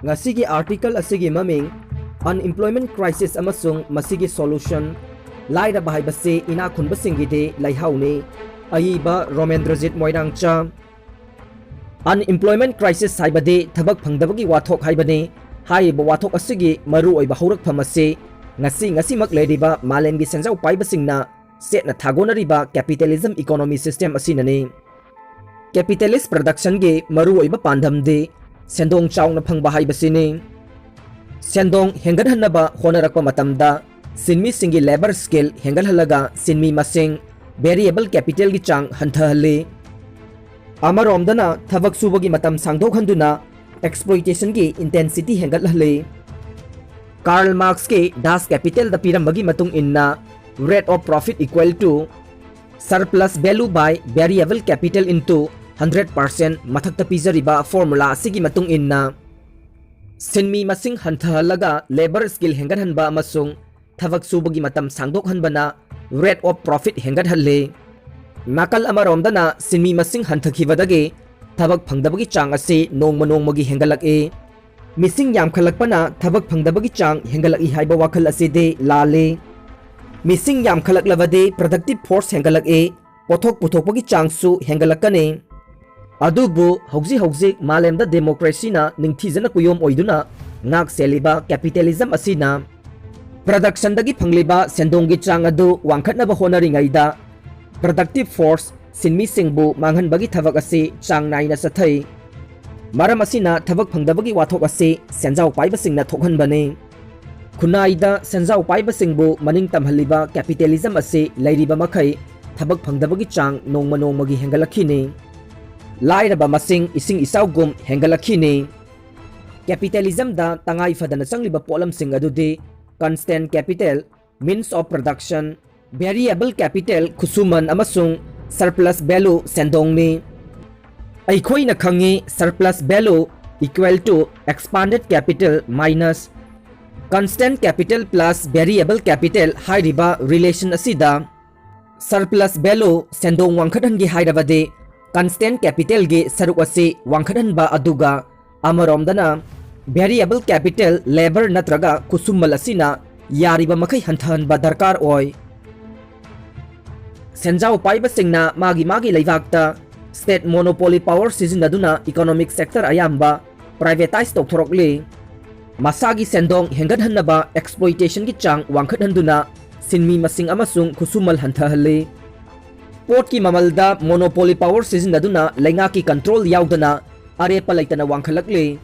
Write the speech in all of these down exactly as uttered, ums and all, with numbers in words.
ꯉꯁꯤꯒꯤ ꯑꯥꯔꯇꯤꯀꯜ ꯑꯁꯤꯒꯤ ꯃꯃꯤꯡ Unemployment Crisis ꯑꯃꯁꯨꯡ ꯃꯁꯤꯒꯤ Solution꯫ ꯂꯥꯏꯔꯕ ꯍꯥꯏꯕꯁꯤ ꯏꯅꯥꯛ ꯈꯨꯟꯕꯁꯤꯡꯒꯤꯗꯤ ꯂꯩꯍꯥꯎꯅꯤ꯫ ꯑꯏꯕ ꯔꯣꯃꯦꯟꯗ꯭ꯔꯖꯤꯠ ꯃꯣꯏꯔꯥꯡꯆꯥ꯫ Unemployment Crisis ꯍꯥꯏꯕꯗꯤ ꯊꯕꯛ ꯐꯪꯗꯕꯒꯤ ꯋꯥꯊꯣꯛ ꯍꯥꯏꯕꯅꯤ꯫ ꯍꯥꯏꯔꯤꯕ ꯋꯥꯊꯣꯛ ꯑꯁꯤꯒꯤ ꯃꯔꯨꯑꯣꯏꯕ ꯍꯧꯔꯛꯐꯝ ꯑꯁꯤ ꯉꯁꯤ ꯉꯁꯤꯃꯛ ꯂꯩꯔꯤꯕ ꯃꯥꯂꯦꯝꯒꯤ ꯁꯦꯟꯖꯥꯎ ꯄꯥꯏꯕꯁꯤꯡꯅ ꯆꯦꯠꯅ ꯊꯥꯒꯣꯟꯅꯔꯤꯕ capitalism economy system ꯑꯁꯤꯅꯅꯤ꯫ Capitalist production ꯒꯤ ꯃꯔꯨꯑꯣꯏꯕ ꯄꯥꯟꯗꯝꯗꯤ ꯁꯦꯟꯗꯣꯡ ꯆꯥꯎꯅ ꯐꯪꯕ ꯍꯥꯏꯕꯁꯤꯅꯤ꯫ ꯁꯦꯟꯗꯣꯡ ꯍꯦꯟꯒꯠꯍꯟꯅꯕ ꯍꯣꯠꯅꯔꯛꯄ ꯃꯇꯝꯗ ꯁꯤꯟꯃꯤꯁꯤꯡꯒꯤ labour skill ꯍꯦꯟꯒꯠꯍꯜꯂꯒ ꯁꯤꯟꯃꯤ ꯃꯁꯤꯡ, variable capital ꯒꯤ ꯆꯥꯡ ꯍꯟꯊꯍꯜꯂꯤ꯫ ꯑꯃꯔꯣꯝꯗꯅ ꯊꯕꯛ ꯁꯨꯕꯒꯤ ꯃꯇꯝ ꯁꯥꯡꯗꯣꯛꯍꯟꯗꯨꯅ exploitation ꯒꯤ intensity ꯍꯦꯟꯒꯠꯍꯜꯂꯤ꯫ Karl Marx ꯀꯤ Das Kapital ꯗ ꯄꯤꯔꯝꯕꯒꯤ ꯃꯇꯨꯡ ꯏꯟꯅ, rate of profit equal to surplus value by variable capital into hundred percent ꯃꯊꯛꯇ ꯄꯤꯖꯔꯤꯕ formula ꯑꯁꯤꯒꯤ ꯃꯇꯨꯡ ꯏꯟꯅ, ꯁꯤꯟꯃꯤ ꯃꯁꯤꯡ ꯍꯟꯊꯍꯜꯂꯒ labour skill ꯍꯦꯟꯒꯠꯍꯟꯕ ꯑꯃꯁꯨꯡ ꯊꯕꯛ ꯁꯨꯕꯒꯤ ꯃꯇꯝ ꯁꯥꯡꯗꯣꯛꯍꯟꯕꯅ rate of profit ꯍꯦꯟꯒꯠꯍꯜꯂꯤ꯫ ꯅꯥꯀꯜ ꯑꯃꯔꯣꯝꯗꯅ ꯁꯤꯟꯃꯤ ꯃꯁꯤꯡ ꯍꯟꯊꯈꯤꯕꯗꯒꯤ ꯊꯕꯛ ꯐꯪꯗꯕꯒꯤ ꯆꯥꯡ ꯑꯁꯤ ꯅꯣꯡꯃ ꯅꯣꯡꯃꯒꯤ ꯍꯦꯟꯒꯠꯂꯛꯏ꯫ ꯃꯤꯁꯤꯡ ꯌꯥꯝꯈꯠꯂꯛꯄꯅ ꯊꯕꯛ ꯐꯪꯗꯕꯒꯤ ꯆꯥꯡ ꯍꯦꯟꯒꯠꯂꯛꯏ ꯍꯥꯏꯕ ꯋꯥꯈꯜ ꯑꯁꯤꯗꯤ ꯂꯥꯜꯂꯤ꯫ ꯃꯤꯁꯤꯡ ꯌꯥꯝꯈꯠꯂꯛꯂꯕꯗꯤ productive force ꯍꯦꯟꯒꯠꯂꯛꯏ, ꯄꯣꯠꯊꯣꯛ ꯄꯨꯊꯣꯛꯄꯒꯤ ꯆꯥꯡꯁꯨ ꯍꯦꯟꯒꯠꯂꯛꯀꯅꯤ꯫ ꯑꯗꯨꯕꯨ ꯍꯧꯖꯤꯛ ꯍꯧꯖꯤꯛ ꯃꯥꯂꯦꯝꯗ democracy ꯅ ꯅꯤꯡꯊꯤꯖꯅ ꯀꯨꯌꯣꯝ ꯑꯣꯏꯗꯨꯅ ꯉꯥꯛ ꯁꯦꯜꯂꯤꯕ capitalism ꯑꯁꯤꯅ production ꯗꯒꯤ ꯐꯪꯂꯤꯕ ꯁꯦꯟꯗꯣꯡꯒꯤ ꯆꯥꯡ ꯑꯗꯨ ꯋꯥꯡꯈꯠꯅꯕ ꯍꯣꯠꯅꯔꯤꯉꯩꯗ productive force ꯁꯤꯟꯃꯤꯁꯤꯡꯕꯨ ꯃꯥꯡꯍꯟꯕꯒꯤ ꯊꯕꯛ ꯑꯁꯤ ꯆꯥꯡ ꯅꯥꯏꯅ ꯆꯠꯊꯩ꯫ ꯃꯔꯝ ꯑꯁꯤꯅ ꯊꯕꯛ ꯐꯪꯗꯕꯒꯤ ꯋꯥꯊꯣꯛ ꯑꯁꯤ ꯁꯦꯟꯖꯥꯎ ꯄꯥꯏꯕꯁꯤꯡꯅ ꯊꯣꯛꯍꯟꯕꯅꯤ꯫ ꯈꯨꯟꯅꯥꯏꯗ ꯁꯦꯟꯖꯥꯎ ꯄꯥꯏꯕꯁꯤꯡꯕꯨ ꯃꯅꯤꯡ ꯇꯝꯍꯜꯂꯤꯕ capitalism ꯑꯁꯤ ꯂꯩꯔꯤꯕ ꯃꯈꯩ ꯊꯕꯛ ꯐꯪꯗꯕꯒꯤ ꯆꯥꯡ ꯅꯣꯡꯃ ꯅꯣꯡꯃꯒꯤ ꯍꯦꯟꯒꯠꯂꯛꯈꯤꯅꯤ꯫ ꯂꯥꯏꯔꯕ ꯃꯁꯤꯡ ꯏꯁꯤꯡ ꯏꯆꯥꯎꯒꯨꯝ ꯍꯦꯟꯒꯠꯂꯛꯈꯤꯅꯤ꯫ Capitalism ꯗ ꯇꯉꯥꯏ ꯐꯗꯅ ꯆꯪꯂꯤꯕ ꯄꯣꯠꯂꯝꯁꯤꯡ ꯑꯗꯨꯗꯤ constant capital, means of production, variable capital, ꯈꯨꯠꯁꯨꯃꯟ, ꯑꯃꯁꯨꯡ surplus value, ꯁꯦꯟꯗꯣꯡꯅꯤ꯫ ꯑꯩꯈꯣꯏꯅ ꯈꯪꯉꯤ, surplus value equal to expanded capital minus constant capital plus variable capital ꯍꯥꯏꯔꯤꯕ relation ꯑꯁꯤꯗ surplus value, ꯁꯦꯟꯗꯣꯡ ꯋꯥꯡꯈꯠꯍꯟꯒꯦ ꯍꯥꯏꯔꯕꯗꯤ, constant capital ꯒꯤ ꯁꯔꯨꯛ ꯑꯁꯤ ꯋꯥꯡꯈꯠꯍꯟꯕ, ꯑꯗꯨꯒ ꯑꯃꯔꯣꯝꯗꯅ Variable capital, labour ꯅꯠꯇ꯭ꯔꯒ ꯈꯨꯠꯁꯨꯃꯜ ꯑꯁꯤꯅ ꯌꯥꯔꯤꯕ ꯃꯈꯩ ꯍꯟꯊꯍꯟꯕ ꯗꯔꯀꯥꯔ ꯑꯣꯏ꯫ ꯁꯦꯟꯖꯥꯎ ꯄꯥꯏꯕꯁꯤꯡꯅ ꯃꯥꯒꯤ ꯃꯥꯒꯤ ꯂꯩꯕꯥꯛꯇ state monopoly power ꯁꯤꯖꯤꯟꯅꯗꯨꯅ economic sector ꯑꯌꯥꯝꯕ privatise ꯇꯧꯊꯣꯔꯛꯂꯤ꯫ ꯃꯁꯥꯒꯤ ꯁꯦꯟꯗꯣꯡ ꯍꯦꯟꯒꯠꯍꯟꯅꯕ exploitationꯒꯤ ꯆꯥꯡ ꯋꯥꯡꯈꯠꯍꯟꯗꯨꯅ ꯁꯤꯟꯃꯤ ꯃꯁꯤꯡ ꯑꯃꯁꯨꯡ ꯈꯨꯠꯁꯨꯃꯜ ꯍꯟꯊꯍꯜꯂꯤ꯫ ꯄꯣꯠꯀꯤ ꯃꯃꯜꯗ monopoly power ꯁꯤꯖꯤꯟꯅꯗꯨꯅ ꯂꯩꯉꯥꯛꯀꯤ control ꯌꯥꯎꯗꯅ ꯑꯔꯦꯞꯄ ꯂꯩꯇꯅ ꯋꯥꯡꯈꯠꯂꯛꯂꯤ꯫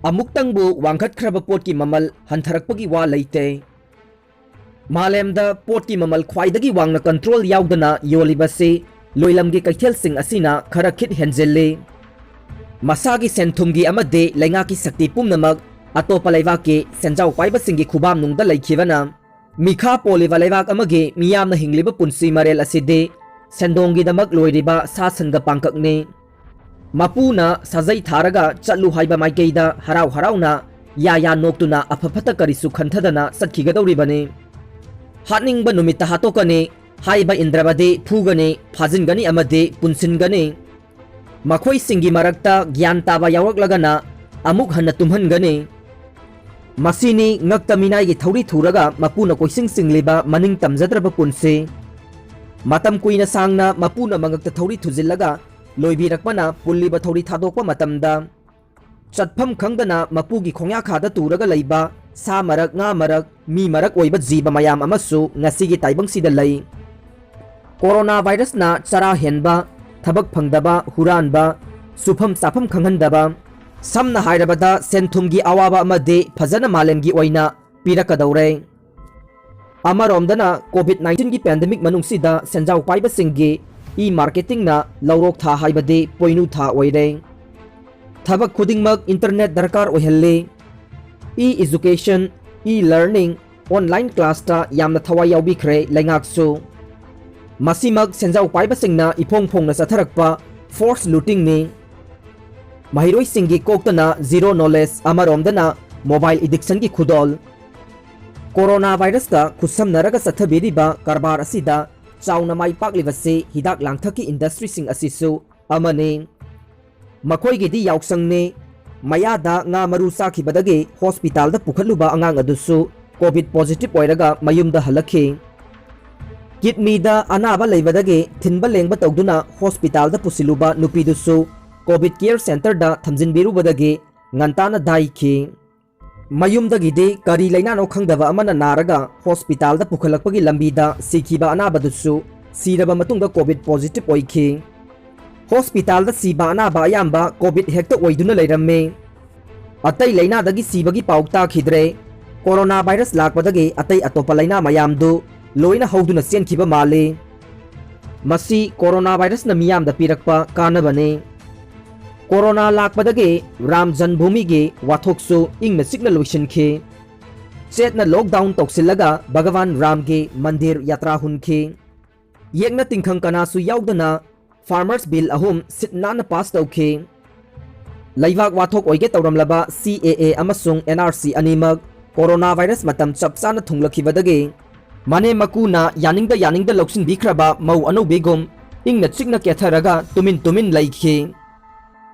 ꯑꯃꯨꯛꯇꯪꯕꯨ ꯋꯥꯡꯈꯠꯈ꯭ꯔꯕ ꯄꯣꯠꯀꯤ ꯃꯃꯜ ꯍꯟꯊꯔꯛꯄꯒꯤ ꯋꯥ ꯂꯩꯇꯦ꯫ ꯃꯥꯂꯦꯝꯗ ꯄꯣꯠꯀꯤ ꯃꯃꯜ ꯈ꯭ꯋꯥꯏꯗꯒꯤ ꯋꯥꯡꯅ control ꯌꯥꯎꯗꯅ ꯌꯣꯜꯂꯤꯕꯁꯤ ꯂꯣꯏꯂꯝꯒꯤ ꯀꯩꯊꯦꯜꯁꯤꯡ ꯑꯁꯤꯅ ꯈꯔ ꯈꯤꯠ ꯍꯦꯟꯖꯤꯜꯂꯤ꯫ ꯃꯁꯥꯒꯤ ꯁꯦꯟ-ꯊꯨꯝꯒꯤ ꯑꯃꯗꯤ ꯂꯩꯉꯥꯛꯀꯤ ꯁꯛꯇꯤ ꯄꯨꯝꯅꯃꯛ ꯑꯇꯣꯞꯄ ꯂꯩꯕꯥꯛꯀꯤ ꯁꯦꯟꯖꯥꯎ ꯄꯥꯏꯕꯁꯤꯡꯒꯤ ꯈꯨꯕꯥꯝꯅꯨꯡꯗ ꯂꯩꯈꯤꯕꯅ, ꯃꯤꯈꯥ ꯄꯣꯜꯂꯤꯕ ꯂꯩꯕꯥꯛ ꯑꯃꯒꯤ ꯃꯤꯌꯥꯝꯅ ꯍꯤꯡꯂꯤꯕ ꯄꯨꯟꯁꯤ ꯃꯔꯦꯜ ꯑꯁꯤꯗꯤ ꯁꯦꯟꯗꯣꯡꯒꯤꯗꯃꯛ ꯂꯣꯏꯔꯤꯕ ꯁꯥ-ꯁꯟꯒ ꯄꯥꯡꯀꯛꯅꯤ꯫ ꯃꯄꯨꯅ ꯁꯥꯖꯩ ꯊꯥꯔꯒ ꯆꯠꯂꯨ ꯍꯥꯏꯕ ꯃꯥꯏꯀꯩꯗ ꯍꯔꯥꯎ ꯍꯔꯥꯎꯅ ꯌꯥ ꯌꯥ ꯅꯣꯛꯇꯨꯅ ꯑꯐ ꯐꯠꯇ ꯀꯔꯤꯁꯨ ꯈꯟꯊꯗꯅ ꯆꯠꯈꯤꯒꯗꯧꯔꯤꯕꯅꯤ꯫ ꯍꯥꯠꯅꯤꯡꯕ ꯅꯨꯃꯤꯠꯇ ꯍꯥꯠꯇꯣꯛꯀꯅꯤ, ꯍꯥꯏꯕ ꯏꯟꯗ꯭ꯔꯕꯗꯤ ꯐꯨꯒꯅꯤ, ꯐꯥꯖꯤꯟꯒꯅꯤ ꯑꯃꯗꯤ ꯄꯨꯟꯁꯤꯟꯒꯅꯤ꯫ ꯃꯈꯣꯏꯁꯤꯡꯒꯤ ꯃꯔꯛꯇ ꯒ꯭ꯌꯥꯟ ꯇꯥꯕ ꯌꯥꯎꯔꯛꯂꯒꯅ ꯑꯃꯨꯛ ꯍꯟꯅ ꯇꯨꯝꯍꯟꯒꯅꯤ꯫ ꯃꯁꯤꯅꯤ ꯉꯛꯇ ꯃꯤꯅꯥꯏꯒꯤ ꯊꯧꯔꯤ ꯊꯨꯔꯒ ꯃꯄꯨꯅ ꯀꯣꯏꯆꯤꯡ ꯆꯤꯡꯂꯤꯕ ꯃꯅꯤꯡ ꯇꯝꯖꯗ꯭ꯔꯕ ꯄꯨꯟꯁꯤ꯫ ꯃꯇꯝ ꯀꯨꯏꯅ ꯁꯥꯡꯅ ꯃꯄꯨꯅ ꯃꯉꯛꯇ ꯊꯧꯔꯤ ꯊꯨꯖꯤꯜꯂꯒ ꯂꯣꯏꯕꯤꯔꯛꯄꯅ ꯄꯨꯜꯂꯤꯕ ꯊꯧꯔꯤ ꯊꯥꯗꯣꯛꯄ ꯃꯇꯝꯗ ꯆꯠꯐꯝ ꯈꯪꯗꯅ ꯃꯄꯨꯒꯤ ꯈꯣꯡꯌꯥꯈꯥꯗ ꯇꯨꯔꯒ ꯂꯩꯕ ꯁꯥ ꯃꯔꯛ, ꯉꯥ ꯃꯔꯛ, ꯃꯤ ꯃꯔꯛ ꯑꯣꯏꯕ ꯖꯤꯕ ꯃꯌꯥꯝ ꯑꯃꯁꯨ ꯉꯁꯤꯒꯤ ꯇꯥꯏꯕꯪꯁꯤꯗ ꯂꯩ꯫ ꯀꯣꯔꯣꯅꯥ ꯚꯥꯏꯔꯁꯅ ꯆꯔꯥ ꯍꯦꯟꯕ, ꯊꯕꯛ ꯐꯪꯗꯕ, ꯍꯨꯔꯥꯟꯕ, ꯁꯨꯐꯝ ꯆꯥꯐꯝ ꯈꯪꯍꯟꯗꯕ, ꯁꯝꯅ ꯍꯥꯏꯔꯕꯗ ꯁꯦꯟ-ꯊꯨꯝꯒꯤ ꯑꯋꯥꯕ ꯑꯃꯗꯤ ꯐꯖꯅ ꯃꯥꯂꯦꯝꯒꯤ ꯑꯣꯏꯅ ꯄꯤꯔꯛꯀꯗꯧꯔꯦ꯫ ꯑꯃꯔꯣꯝꯗꯅ COVID nineteenꯒꯤ pandemic ꯃꯅꯨꯡꯁꯤꯗ ꯁꯦꯟꯖꯥꯎ ꯄꯥꯏꯕꯁꯤꯡꯒꯤ e-marketingꯅ ꯂꯧꯔꯣꯛ ꯊꯥ ꯍꯥꯏꯕꯗꯤ ꯄꯣꯏꯅꯨ ꯊꯥ ꯑꯣꯏꯔꯦ꯫ ꯊꯕꯛ ꯈꯨꯗꯤꯡꯃꯛ internet ꯗꯔꯀꯥꯔ ꯑꯣꯏꯍꯜꯂꯤ꯫ E-education, e-learning, online classꯇ ꯌꯥꯝꯅ ꯊꯋꯥꯏ ꯌꯥꯎꯕꯤꯈ꯭ꯔꯦ ꯂꯩꯉꯥꯛꯁꯨ꯫ ꯃꯁꯤꯃꯛ ꯁꯦꯟꯖꯥꯎ ꯄꯥꯏꯕꯁꯤꯡꯅ ꯏꯐꯣꯡ ꯐꯣꯡꯅ ꯆꯠꯊꯔꯛꯄ force lootingꯅꯤ꯫ ꯃꯍꯩꯔꯣꯏꯁꯤꯡꯒꯤ ꯀꯣꯛꯇꯅ zero knowledge, ꯑꯃꯔꯣꯝꯗꯅ mobile addictionꯒꯤ ꯈꯨꯗꯣꯜ꯫ ꯀꯣꯔꯣꯅꯥ ꯚꯥꯏꯔꯁꯀ ꯈꯨꯠꯁꯝꯅꯔꯒ ꯆꯠꯊꯕꯤꯔꯤꯕ ꯀꯔꯕꯥꯔ ꯑꯁꯤꯗ ꯆꯥꯎꯅ ꯃꯥꯏ ꯄꯥꯛꯂꯤꯕꯁꯤ ꯍꯤꯗꯥꯛ ꯂꯥꯡꯊꯛꯀꯤ industryꯁꯤꯡ ꯑꯁꯤꯁꯨ ꯑꯃꯅꯤ꯫ ꯃꯈꯣꯏꯒꯤꯗꯤ ꯌꯥꯎꯁꯪꯅꯤ, ꯃꯌꯥꯗ ꯉꯥ ꯃꯔꯨ ꯆꯥꯈꯤꯕꯗꯒꯤ ꯍꯣꯁꯄꯤꯇꯥꯜꯗ ꯄꯨꯈꯠꯂꯨꯕ ꯑꯉꯥꯡ ꯑꯗꯨꯁꯨ ꯀꯣꯚꯤꯗ ꯄꯣꯖꯤꯇꯤꯚ ꯑꯣꯏꯔꯒ ꯃꯌꯨꯝꯗ ꯍꯜꯂꯛꯈꯤ꯫ ꯀꯤꯗꯅꯤꯗ ꯑꯅꯥꯕ ꯂꯩꯕꯗꯒꯤ ꯊꯤꯟꯕ ꯂꯦꯡꯕ ꯇꯧꯗꯨꯅ ꯍꯣꯁꯄꯤꯇꯥꯜꯗ ꯄꯨꯁꯤꯜꯂꯨꯕ ꯅꯨꯄꯤꯗꯨꯁꯨ ꯀꯣꯚꯤꯗ ꯀꯤꯌꯔ ꯁꯦꯟꯇꯔꯗ ꯊꯝꯖꯤꯟꯕꯤꯔꯨꯕꯗꯒꯤ ꯉꯟꯇꯥꯅ ꯗꯥꯏꯈꯤ꯫ ꯃꯌꯨꯝꯗꯒꯤꯗꯤ ꯀꯔꯤ ꯂꯩꯅꯥꯅꯣ ꯈꯪꯗꯕ ꯑꯃꯅ ꯅꯥꯔꯒ ꯍꯣꯁꯄꯤꯇꯥꯜꯗ ꯄꯨꯈꯠꯂꯛꯄꯒꯤ ꯂꯝꯕꯤꯗ ꯁꯤꯈꯤꯕ ꯑꯅꯥꯕꯗꯨꯁꯨ ꯁꯤꯔꯕ ꯃꯇꯨꯡꯗ ꯀꯣꯚꯤꯗ ꯄꯣꯖꯤꯇꯤꯚ ꯑꯣꯏꯈꯤ꯫ ꯍꯣꯁꯄꯤꯇꯥꯜꯗ ꯁꯤꯕ ꯑꯅꯥꯕ ꯑꯌꯥꯝꯕ ꯀꯣꯚꯤꯗ ꯍꯦꯛꯇ ꯑꯣꯏꯗꯨꯅ ꯂꯩꯔꯝꯃꯤ꯫ ꯑꯇꯩ ꯂꯩꯅꯥꯗꯒꯤ ꯁꯤꯕꯒꯤ ꯄꯥꯎ ꯇꯥꯈꯤꯗ꯭ꯔꯦ꯫ ꯀꯣꯔꯣꯅꯥ ꯚꯥꯏꯔꯁ ꯂꯥꯛꯄꯗꯒꯤ ꯑꯇꯩ ꯑꯇꯣꯞꯄ ꯂꯩꯅꯥ ꯃꯌꯥꯝꯗꯨ ꯂꯣꯏꯅ ꯍꯧꯗꯨꯅ ꯆꯦꯟꯈꯤꯕ ꯃꯥꯜꯂꯤ꯫ ꯃꯁꯤ ꯀꯣꯔꯣꯅꯥ ꯚꯥꯏꯔꯁꯅ ꯃꯤꯌꯥꯝꯗ ꯄꯤꯔꯛꯄ ꯀꯥꯟꯅꯕꯅꯤ꯫ ꯀꯣꯔꯣꯅꯥ ꯂꯥꯛꯄꯗꯒꯤ ꯔꯥꯝ ꯖꯟꯃꯚꯨꯃꯤꯒꯤ ꯋꯥꯊꯣꯛꯁꯨ ꯏꯪꯅ ꯆꯤꯛꯅ ꯂꯣꯏꯁꯤꯟꯈꯤ꯫ ꯆꯦꯠꯅ ꯂꯣꯛꯗꯥꯎꯟ ꯇꯧꯁꯤꯜꯂꯒ ꯚꯒꯋꯥꯟ ꯔꯥꯝꯒꯤ ꯃꯟꯗꯤꯔ ꯌꯥꯇ꯭ꯔꯥ ꯍꯨꯟꯈꯤ꯫ ꯌꯦꯛꯅ ꯇꯤꯡꯈꯪ ꯀꯅꯥꯁꯨ ꯌꯥꯎꯗꯅ ꯐꯥꯔꯃꯔꯁ ꯕꯤꯜ ꯑꯍꯨꯝ ꯁꯤꯠ ꯅꯥꯟꯅ ꯄꯥꯁ ꯇꯧꯈꯤ꯫ ꯂꯩꯕꯥꯛ ꯋꯥꯊꯣꯛ ꯑꯣꯏꯒꯦ ꯇꯧꯔꯝꯂꯕ ꯁꯤ ꯑꯦ ꯑꯦ ꯑꯃꯁꯨꯡ ꯑꯦꯟ ꯑꯥꯔ ꯁꯤ ꯑꯅꯤꯃꯛ ꯀꯣꯔꯣꯅꯥ ꯚꯥꯏꯔꯁ ꯃꯇꯝ ꯆꯞ ꯆꯥꯅ ꯊꯨꯡꯂꯈꯤꯕꯗꯒꯤ ꯃꯅꯦꯝ ꯃꯀꯨꯅ ꯌꯥꯅꯤꯡꯗ ꯌꯥꯅꯤꯡꯗ ꯂꯧꯁꯤꯟꯕꯤꯈ꯭ꯔꯕ ꯃꯧ ꯑꯅꯧꯕꯤꯒꯨꯝ ꯏꯪꯅ ꯆꯤꯛꯅ ꯀꯦꯊꯔꯒ ꯇꯨꯃꯤꯟ ꯇꯨꯃꯤꯟ ꯂꯩꯈꯤ꯫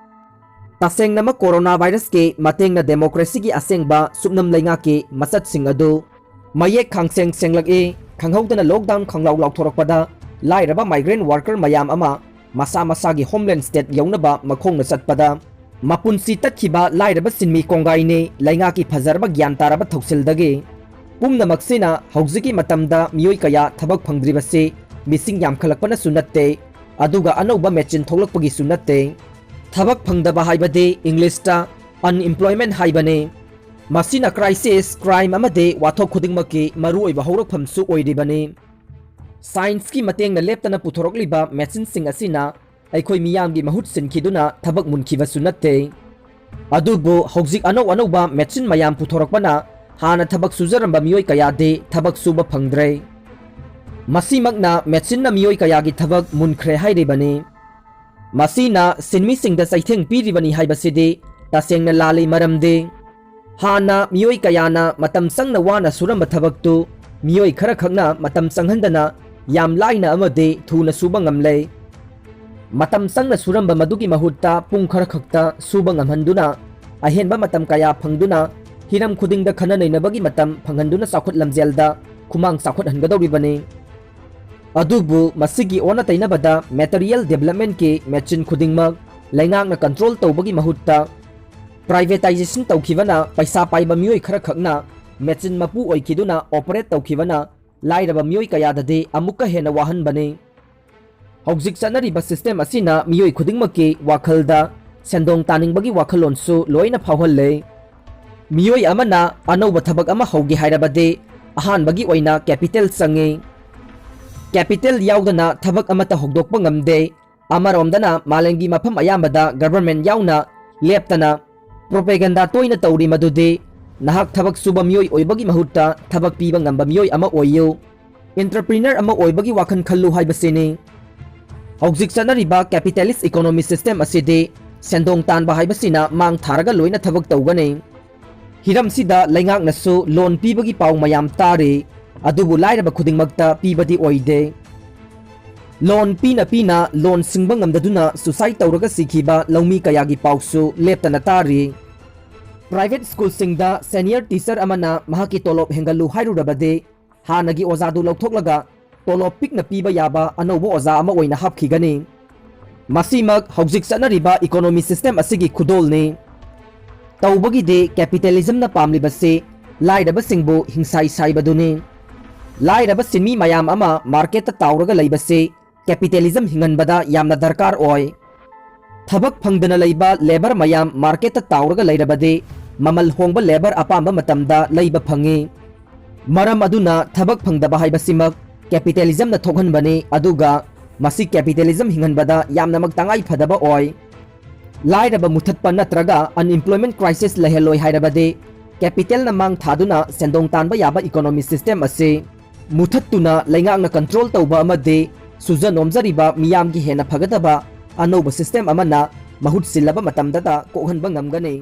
ꯇꯁꯦꯡꯅꯃꯛ ꯀꯣꯔꯣꯅꯥ ꯚꯥꯏꯔꯁꯀꯤ ꯃꯇꯦꯡꯅ ꯗꯦꯃꯣꯀ꯭ꯔꯦꯁꯤꯒꯤ ꯑꯁꯦꯡꯕ ꯁꯨꯞꯅꯝ ꯂꯩꯉꯥꯛꯀꯤ ꯃꯆꯠꯁꯤꯡ ꯑꯗꯨ ꯃꯌꯦꯛ ꯈꯥꯡꯁꯦꯡ ꯁꯦꯡꯂꯛꯏ꯫ ꯈꯪꯍꯧꯗꯅ ꯂꯣꯛꯗꯥꯎꯟ ꯈꯪꯂꯥꯎ ꯂꯥꯎꯊꯣꯔꯛꯄꯗ ꯂꯥꯏꯔꯕ ꯃꯥꯏꯒ꯭ꯔꯦꯟ ꯋꯥꯔꯀꯔ ꯃꯌꯥꯝ ꯑꯃ ꯃꯁꯥ ꯃꯁꯥꯒꯤ ꯍꯣꯝꯂꯦꯟ ꯁ꯭ꯇꯦꯠ ꯌꯧꯅꯕ ꯃꯈꯣꯡꯅ ꯆꯠꯄꯗ ꯃꯄꯨꯟꯁꯤ ꯇꯠꯈꯤꯕ ꯂꯥꯏꯔꯕ ꯁꯤꯟꯃꯤ ꯀꯣꯡꯒꯥꯏꯅꯤ꯫ ꯂꯩꯉꯥꯛꯀꯤ ꯐꯖꯔꯕ ꯒ꯭ꯌꯥꯟ ꯇꯥꯔꯕ ꯊꯧꯁꯤꯜꯗꯒꯤ ꯄꯨꯝꯅꯃꯛꯁꯤꯅ ꯍꯧꯖꯤꯛꯀꯤ ꯃꯇꯝꯗ ꯃꯤꯑꯣꯏ ꯀꯌꯥ ꯊꯕꯛ ꯐꯪꯗ꯭ꯔꯤꯕꯁꯤ ꯃꯤꯁꯤꯡ ꯌꯥꯝꯈꯠꯂꯛꯄꯅꯁꯨ ꯅꯠꯇꯦ, ꯑꯗꯨꯒ ꯑꯅꯧꯕ ꯃꯦꯆꯤꯟ ꯊꯣꯛꯂꯛꯄꯒꯤꯁꯨ ꯅꯠꯇꯦ꯫ ꯊꯕꯛ ꯐꯪꯗꯕ ꯍꯥꯏꯕꯗꯤ ꯏꯪꯂꯤꯁꯇ ꯑꯟꯑꯦꯝꯄ꯭ꯂꯣꯏꯃꯦꯟ ꯍꯥꯏꯕꯅꯤ꯫ ꯃꯁꯤꯅ ꯀ꯭ꯔꯥꯏꯁꯤꯁ, ꯀ꯭ꯔꯥꯏꯝ ꯑꯃꯗꯤ ꯋꯥꯊꯣꯛ ꯈꯨꯗꯤꯡꯃꯛꯀꯤ ꯃꯔꯨꯑꯣꯏꯕ ꯍꯧꯔꯛꯐꯝꯁꯨ ꯑꯣꯏꯔꯤꯕꯅꯤ꯫ ꯁꯥꯏꯟꯁꯀꯤ ꯃꯇꯦꯡꯅ ꯂꯦꯞꯇꯅ ꯄꯨꯊꯣꯔꯛꯂꯤꯕ ꯃꯦꯆꯤꯟꯁꯤꯡ ꯑꯁꯤꯅ ꯑꯩꯈꯣꯏ ꯃꯤꯌꯥꯝꯒꯤ ꯃꯍꯨꯠ ꯁꯤꯟꯈꯤꯗꯨꯅ ꯊꯕꯛ ꯃꯨꯟꯈꯤꯕꯁꯨ ꯅꯠꯇꯦ꯫ ꯑꯗꯨꯕꯨ ꯍꯧꯖꯤꯛ ꯑꯅꯧ ꯑꯅꯧꯕ ꯃꯦꯆꯤꯟ ꯃꯌꯥꯝ ꯄꯨꯊꯣꯔꯛꯄꯅ ꯍꯥꯟꯅ ꯊꯕꯛ ꯁꯨꯖꯔꯝꯕ ꯃꯤꯑꯣꯏ ꯀꯌꯥꯗꯤ ꯊꯕꯛ ꯁꯨꯕ ꯐꯪꯗ꯭ꯔꯦ꯫ ꯃꯁꯤꯃꯛꯅ ꯃꯦꯆꯤꯟꯅ ꯃꯤꯑꯣꯏ ꯀꯌꯥꯒꯤ ꯊꯕꯛ ꯃꯨꯟꯈ꯭ꯔꯦ ꯍꯥꯏꯔꯤꯕꯅꯤ꯫ ꯃꯁꯤꯅ ꯁꯤꯟꯃꯤꯁꯤꯡꯗ ꯆꯩꯊꯦꯡ ꯄꯤꯔꯤꯕꯅꯤ ꯍꯥꯏꯕꯁꯤꯗꯤ ꯇꯁꯦꯡꯅ ꯂꯥꯜꯂꯤ, ꯃꯔꯝꯗꯤ ꯍꯥꯟꯅ ꯃꯤꯑꯣꯏ ꯀꯌꯥꯅ ꯃꯇꯝ ꯆꯪꯅ ꯋꯥꯅ ꯁꯨꯔꯝꯕ ꯊꯕꯛꯇꯨ ꯃꯤꯑꯣꯏ ꯈꯔꯈꯛꯅ ꯃꯇꯝ ꯆꯪꯍꯟꯗꯅ ꯌꯥꯝ ꯂꯥꯏꯅ ꯑꯃꯗꯤ ꯊꯨꯅ ꯁꯨꯕ ꯉꯝꯂꯦ꯫ ꯃꯇꯝ ꯆꯪꯅ ꯁꯨꯔꯝꯕ ꯃꯗꯨꯒꯤ ꯃꯍꯨꯠꯇ ꯄꯨꯡ ꯈꯔꯈꯛꯇ ꯁꯨꯕ ꯉꯝꯍꯟꯗꯨꯅ ꯑꯍꯦꯟꯕ ꯃꯇꯝ ꯀꯌꯥ ꯐꯪꯗꯨꯅ ꯍꯤꯔꯝ ꯈꯨꯗꯤꯡꯗ ꯈꯟꯅ ꯅꯩꯅꯕꯒꯤ ꯃꯇꯝ ꯐꯪꯍꯟꯗꯨꯅ ꯆꯥꯎꯈꯠ ꯂꯝꯖꯦꯜꯗ ꯈꯨꯃꯥꯡ ꯆꯥꯎꯈꯠꯍꯟꯒꯗꯧꯔꯤꯕꯅꯤ꯫ ꯑꯗꯨꯕꯨ ꯃꯁꯤꯒꯤ ꯑꯣꯟꯅ ꯇꯩꯅꯕꯗ material developmentꯀꯤ ꯃꯦꯆꯤꯟ ꯈꯨꯗꯤꯡꯃꯛ ꯂꯩꯉꯥꯛꯅ control ꯇꯧꯕꯒꯤ ꯃꯍꯨꯠꯇ privatization ꯇꯧꯈꯤꯕꯅ ꯄꯩꯁꯥ ꯄꯥꯏꯕ ꯃꯤꯑꯣꯏ ꯈꯔꯈꯛꯅ ꯃꯦꯆꯤꯟ ꯃꯄꯨ ꯑꯣꯏꯈꯤꯗꯨꯅ operate ꯇꯧꯈꯤꯕꯅ ꯂꯥꯏꯔꯕ ꯃꯤꯑꯣꯏ ꯀꯌꯥꯗꯗꯤ ꯑꯃꯨꯛꯀ ꯍꯦꯟꯅ ꯋꯥꯍꯟꯕꯅꯤ꯫ ꯍꯧꯖꯤꯛ ꯆꯠꯅꯔꯤꯕ system ꯑꯁꯤꯅ ꯃꯤꯑꯣꯏ ꯈꯨꯗꯤꯡꯃꯛꯀꯤ ꯋꯥꯈꯜꯗ ꯁꯦꯟꯗꯣꯡ ꯇꯥꯅꯤꯡꯕꯒꯤ ꯋꯥꯈꯜꯂꯣꯟꯁꯨ ꯂꯣꯏꯅ ꯐꯥꯎꯍꯜꯂꯦ꯫ ꯃꯤꯑꯣꯏ ꯑꯃꯅ ꯑꯅꯧꯕ ꯊꯕꯛ ꯑꯃ ꯍꯧꯒꯦ ꯍꯥꯏꯔꯕꯗꯤ ꯑꯍꯥꯟꯕꯒꯤ ꯑꯣꯏꯅ capital ꯆꯪꯉꯤ꯫ Capital ꯌꯥꯎꯗꯅ ꯊꯕꯛ ꯑꯃꯠꯇ ꯍꯧꯗꯣꯛꯄ ꯉꯝꯗꯦ꯫ ꯑꯃꯔꯣꯝꯗꯅ ꯃꯥꯂꯦꯝꯒꯤ ꯃꯐꯝ ꯑꯌꯥꯝꯕꯗ government ꯌꯥꯎꯅ ꯂꯦꯞꯇꯅ propaganda ꯇꯣꯏꯅ ꯇꯧꯔꯤ, ꯃꯗꯨꯗꯤ ꯅꯍꯥꯛ ꯊꯕꯛ ꯁꯨꯕ ꯃꯤꯑꯣꯏ ꯑꯣꯏꯕꯒꯤ ꯃꯍꯨꯠꯇ ꯊꯕꯛ ꯄꯤꯕ ꯉꯝꯕ ꯃꯤꯑꯣꯏ ꯑꯃ ꯑꯣꯏꯌꯨ, entrepreneur ꯑꯃ ꯑꯣꯏꯕꯒꯤ ꯋꯥꯈꯜ ꯈꯜꯂꯨ ꯍꯥꯏꯕꯁꯤꯅꯤ꯫ ꯍꯧꯖꯤꯛ ꯆꯠꯅꯔꯤꯕ capitalist economy system ꯑꯁꯤꯗꯤ ꯁꯦꯟꯗꯣꯡ ꯇꯥꯟꯕ ꯍꯥꯏꯕꯁꯤꯅ ꯃꯥꯡ ꯊꯥꯔꯒ ꯂꯣꯏꯅ ꯊꯕꯛ ꯇꯧꯒꯅꯤ꯫ ꯍꯤꯔꯝꯁꯤꯗ ꯂꯩꯉꯥꯛꯅꯁꯨ loan ꯄꯤꯕꯒꯤ ꯄꯥꯎ ꯃꯌꯥꯝ ꯇꯥꯔꯤ, ꯑꯗꯨꯕꯨ ꯂꯥꯏꯔꯕ ꯈꯨꯗꯤꯡꯃꯛꯇ ꯄꯤꯕꯗꯤ ꯑꯣꯏꯗꯦ꯫ Loan ꯄꯤꯅ ꯄꯤꯅ loan ꯁꯤꯡꯕ ꯉꯝꯗꯗꯨꯅ suicide ꯇꯧꯔꯒ ꯁꯤꯈꯤꯕ ꯂꯧꯃꯤ ꯀꯌꯥꯒꯤ ꯄꯥꯎꯁꯨ ꯂꯦꯞꯇꯅ ꯇꯥꯔꯤ꯫ Private schoolꯁꯤꯡꯗ senior teacher ꯑꯃꯅ ꯃꯍꯥꯛꯀꯤ ꯇꯣꯂꯣꯞ ꯍꯦꯟꯒꯠꯂꯨ ꯍꯥꯏꯔꯨꯔꯕꯗꯤ ꯍꯥꯟꯅꯒꯤ ꯑꯣꯖꯥꯗꯨ ꯂꯧꯊꯣꯛꯂꯒ ꯇꯣꯂꯣꯞ ꯄꯤꯛꯅ ꯄꯤꯕ ꯌꯥꯕ ꯑꯅꯧꯕ ꯑꯣꯖꯥ ꯑꯃ ꯑꯣꯏꯅ ꯍꯥꯞꯈꯤꯒꯅꯤ꯫ ꯃꯁꯤꯃꯛ ꯍꯧꯖꯤꯛ ꯆꯠꯅꯔꯤꯕ economy system ꯑꯁꯤꯒꯤ ꯈꯨꯗꯣꯜꯅꯤ꯫ ꯇꯧꯕꯒꯤꯗꯤ capitalismꯅ ꯄꯥꯝꯂꯤꯕꯁꯤ ꯂꯥꯏꯔꯕꯁꯤꯡꯕꯨ ꯍꯤꯡꯁꯥꯏ ꯁꯥꯏꯕꯗꯨꯅꯤ꯫ ꯂꯥꯏꯔꯕ ꯁꯤꯟꯃꯤ ꯃꯌꯥꯝ ꯑꯃ marketꯇ ꯇꯥꯎꯔꯒ ꯂꯩꯕꯁꯤ capitalism ꯍꯤꯡꯍꯟꯕꯗ ꯌꯥꯝꯅ ꯗꯔꯀꯥꯔ ꯑꯣꯏ꯫ ꯊꯕꯛ ꯐꯪꯗꯅ ꯂꯩꯕ labour ꯃꯌꯥꯝ marketꯇ ꯇꯥꯎꯔꯒ ꯂꯩꯔꯕꯗꯤ ꯃꯃꯜ ꯍꯣꯡꯕ labour ꯑꯄꯥꯝꯕ ꯃꯇꯝꯗ ꯂꯩꯕ ꯐꯪꯏ꯫ ꯃꯔꯝ ꯑꯗꯨꯅ ꯊꯕꯛ ꯐꯪꯗꯕ ꯍꯥꯏꯕꯁꯤꯃꯛ capitalismꯅ ꯊꯣꯛꯍꯟꯕꯅꯤ, ꯑꯗꯨꯒ ꯃꯁꯤ capitalism ꯍꯤꯡꯍꯟꯕꯗ ꯌꯥꯝꯅꯃꯛ ꯇꯉꯥꯏ ꯐꯗꯕ ꯑꯣꯏ꯫ ꯂꯥꯏꯔꯕ ꯃꯨꯊꯠꯄ ꯅꯠꯇ꯭ꯔꯒ unemployment crisis ꯂꯩꯍꯜꯂꯣꯏ ꯍꯥꯏꯔꯕꯗꯤ capitalꯅ ꯃꯥꯡ ꯊꯥꯗꯨꯅ ꯁꯦꯟꯗꯣꯡ ꯇꯥꯟꯕ ꯌꯥꯕ economy system ꯑꯁꯤ ꯃꯨꯊꯠꯇꯨꯅ ꯂꯩꯉꯥꯛꯅ control ꯇꯧꯕ ꯑꯃꯗꯤ ꯁꯨꯖ ꯅꯣꯝꯖꯔꯤꯕ ꯃꯤꯌꯥꯝꯒꯤ ꯍꯦꯟꯅ ꯐꯒꯗꯕ ꯑꯅꯧꯕ system ꯑꯃꯅ ꯃꯍꯨꯠ ꯁꯤꯜꯂꯕ ꯃꯇꯝꯗꯇ ꯀꯣꯛꯍꯟꯕ ꯉꯝꯒꯅꯤ꯫